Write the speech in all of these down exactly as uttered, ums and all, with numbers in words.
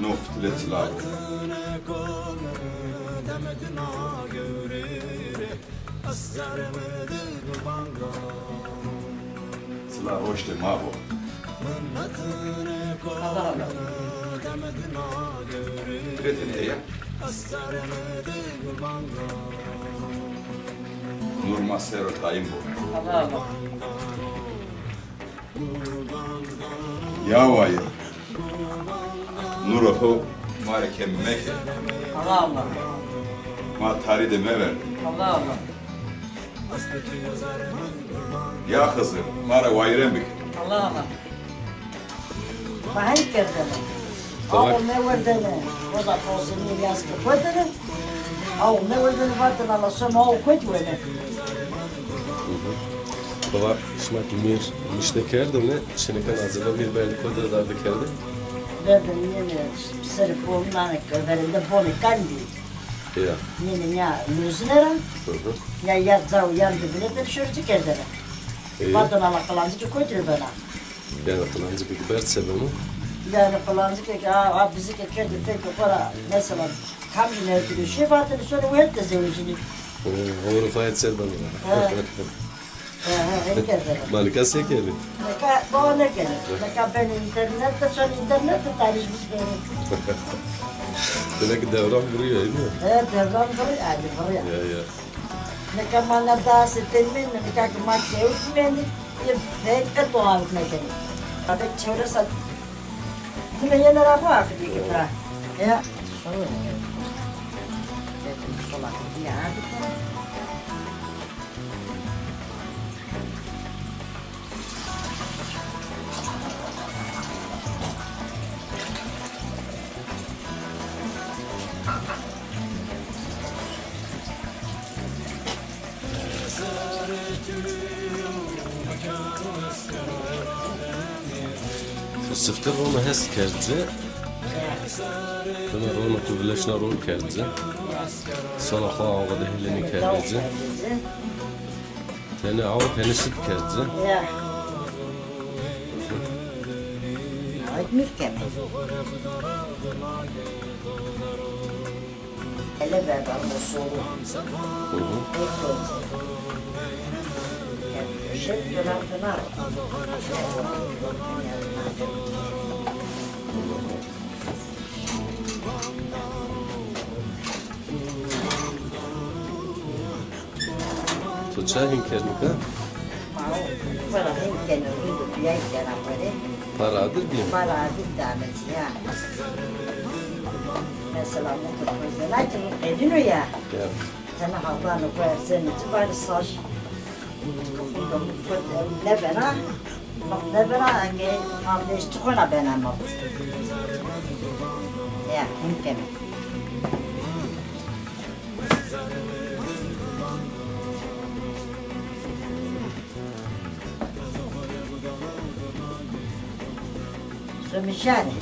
No fitilê çila bo. Çila roştê ma bo. Qala, qala. Fitilê tenê ya. Nur ma ser o tayîn bo. Qala, qala. Ya wayîr. Nurê xo ma rê kemî meke. Allah Allah. Ma tarî de meverdê. Allah Allah. Ya Xizir, ma rê wayîren bike. Allah Allah. Ma hên kerdene. Tamam. Aw mewerdene. O da posini yaz ke kotene. Aw mewerdene vatene la sona o kot wene. Hı hı. Baba, şima ki mîr nuşte kerdêne, şinîkan azada mîr berdî kotî de dardî kerdî? Berdî, nîyê serê ponî nane ke, verende ponî kandî. Ya. Nîyê nîya lozine ra. Hı hı. Ya, ya caw, ya de bile de şorî kerdene. E. Vatene la qilancikê kotî bena. Yanî qilancikê ke berd se beno? Yanî qilancikê ke, a, a, bizî ke kerdî fekê xo ra, mesela, Kam jî nêdiro. Şê vatene sono wet de zewicînî. Hı, horo fayet ser bana. Ha. Ha, ha, hên kerdene. Ma nika se kenî? Nika baba nêkenî. Nika benî înternet de, sono înternet de tarîj bikerî. Demek ki devran vuruyor, değil mi? He, devran vuruyor, yani vuruyor. Ya, ya. Nika ma na dase temîn, nika ki ma kewt mendî, yê fek de doğal mekenî. Abi çewres Ti mi yena ra xo akidî ki ta. Ya. Sola ya. Şu sifte rono hes kerd ci. Dima rono ku vileşna ron kerd ci. Sala xo awa de hêlenî kerd ci. Tenê awa tenê şit kerd ci. Ya. Ay, mülkeme. Ele ver bana o soru. Hı hı. Peki olacak. Ya, şey, dönem dönem. To ça hîn kerd nika? Ma o para hîn keno, hîn do pîya kena pare. Para adir bî? Para adir dame ci ya. Mesela motor koydena ki qedîno ya. Ya. Tena havlano ko erzeno ci bari saj. Nebena, nebena, enge hamle işte xona bena ma. Ya, hîn keno. Somişane.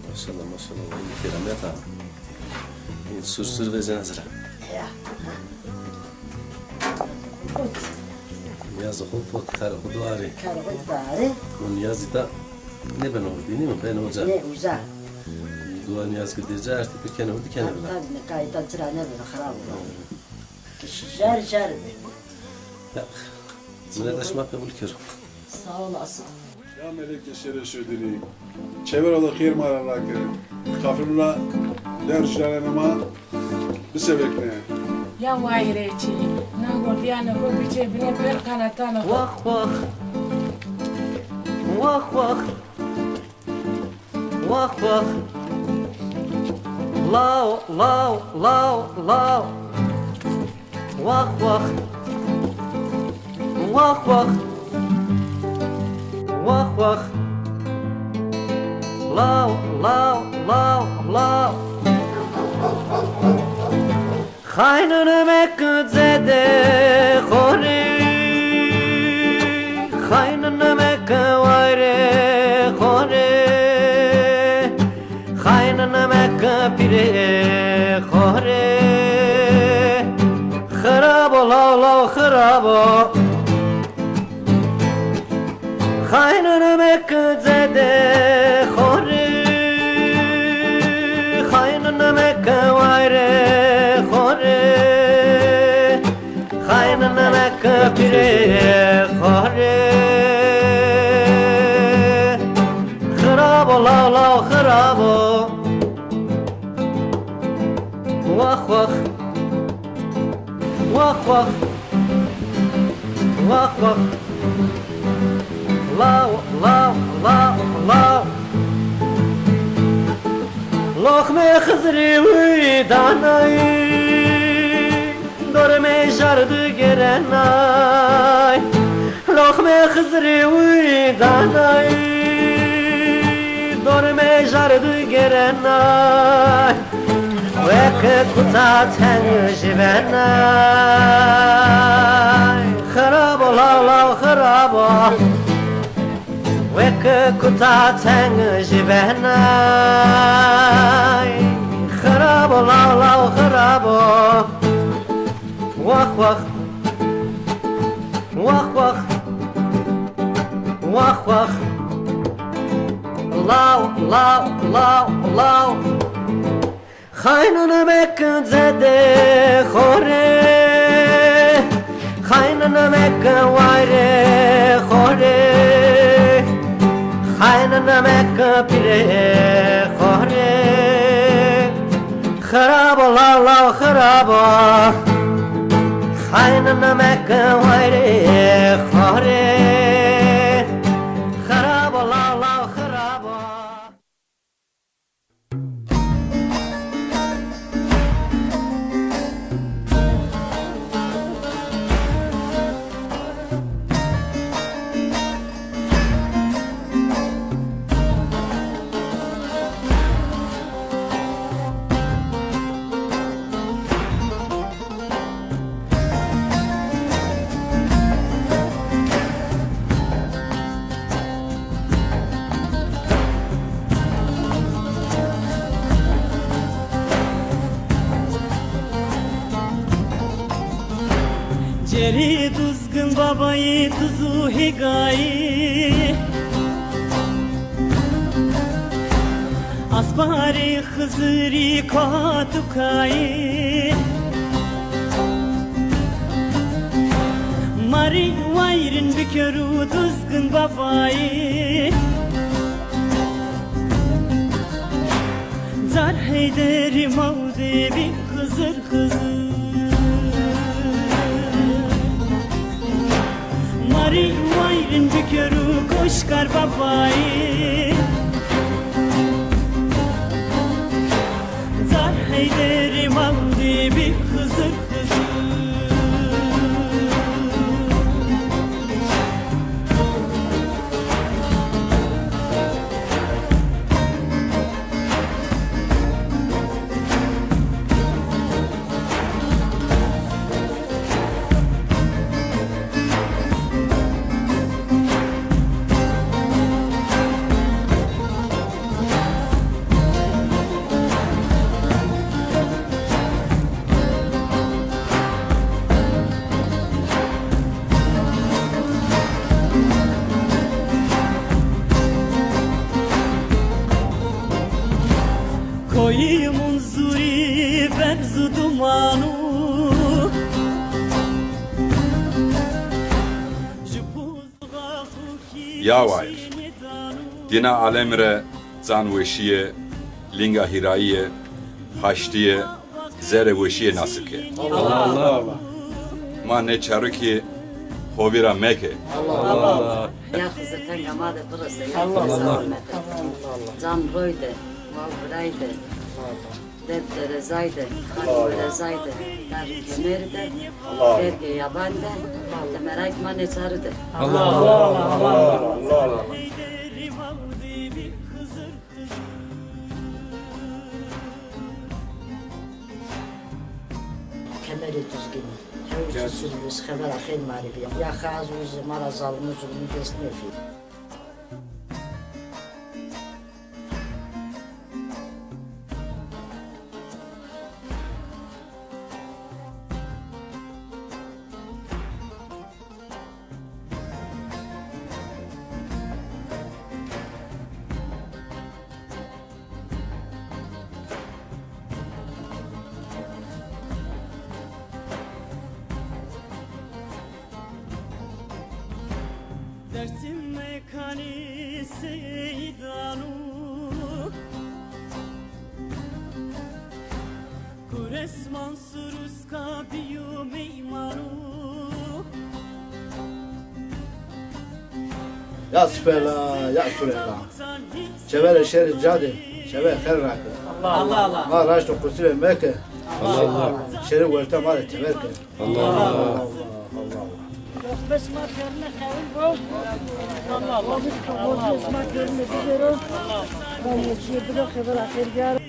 Maşallah, maşallah. Vay, keramet ha. Sur sur vecena zira. Ya. Niyaz xo pot, kar xo duarê. Kar xo duarê. O Niyazî da nêbeno urdî, nî mi? Beno uca. Nê uca. Dua Niyaz ki dêca, ertî pê kene urdî kene vila. Tabii, ne kayda cira nêbeno, xirab o. Jar jar bi. Ya. Minet şima qebul kero. Sağ olasın. Ya melekê şerê şudinî, çever ola xêr ma ra rake. Kafirûn ra der jû ra rê ma bisevekne. Ya wayirê çî, na gordîyanê xo bicê binê pêr qenetanê xo. Wax wax, wax wax, wax wax. Law, law, law, law. Wax wax. Wax wax. Wax wax. Law, law, law, law. Xaynine meke cedê xo rê, xaynine meke wayirê xo rê. Xaynine meke pîrê xo rê. Xirab o law law xirab o. Xaynine meke cedê xo rê. Xaynine meke wayirê xo rê. Xaynine meke pîrê xo rê. Xirab o law law xirab o. Wax wax. Wax wax. Wax wax. Law law law law. Loxmê Xizirî wî danay, dormê jar di gêrenay. Loxmê Xizirî wî danay, dormê jar di gêrenay. Weke kuta teng jî benay. Xirab o law law xirab o. Weke kuta teng jî benay. Xirab o law law xirab o. Wax wax, wax wax, wax wax. Law, law, law, law. Xaynine mekin zedê xo rê, xaynine mekin wayirê xo rê, xaynine mekin pîrê xo rê. Xirab o law law xirab o. Xaynine meke wayirê xo rê. Xirab o law law xirab o. Cerê Duzgin babayê duz û hêgayê, asparê Xizirî kat û kayê. Ma rê wayirîn bikerû Duzgin babayê. Car Heyderî mawdê bî Xizir, Xizir. Ma rê wayirîn bikerû goşkar babayê. Car Heyderî mawdê bî Xizir, Xizir. Koyî Munzurî berz û duman û. Ya wayir, dîna alemî rê can weşîye, lînga hîrayîye, haştîye, zerê weşîye nasîb ke. Allah Allah. Ma nê çarikî xo vîra meke. Allah Allah. Ya Xizir tenga ma de birese, ya Xizir selamete. Can roy de, mal biray de. Derd derezay de, xak derezay de, dar kemer de, berge yaban de, de merak ma neçarî de. Allah Allah, Allah Allah. Kemerê Duzginî. Hewz sirvîs, xebera xêr ma rê bîya. Ya xaz û zî ma ra zalimû zulmû dest mefî. Dersim mekanî seydan û Gures Mansur uska bîyo meyman û. Ya sipela, ya surela. Çeverê şerî ca de, çeverê xêr rake. Allah Allah. Ma raşt û qusîre meke. Allah Allah. Şerî werte ma rê teber ke. Allah Allah. Bes ma kerine xewil bo. Allah Allah. Bes ma kerine bibero. Ben yeşil bile xebera xêr gare.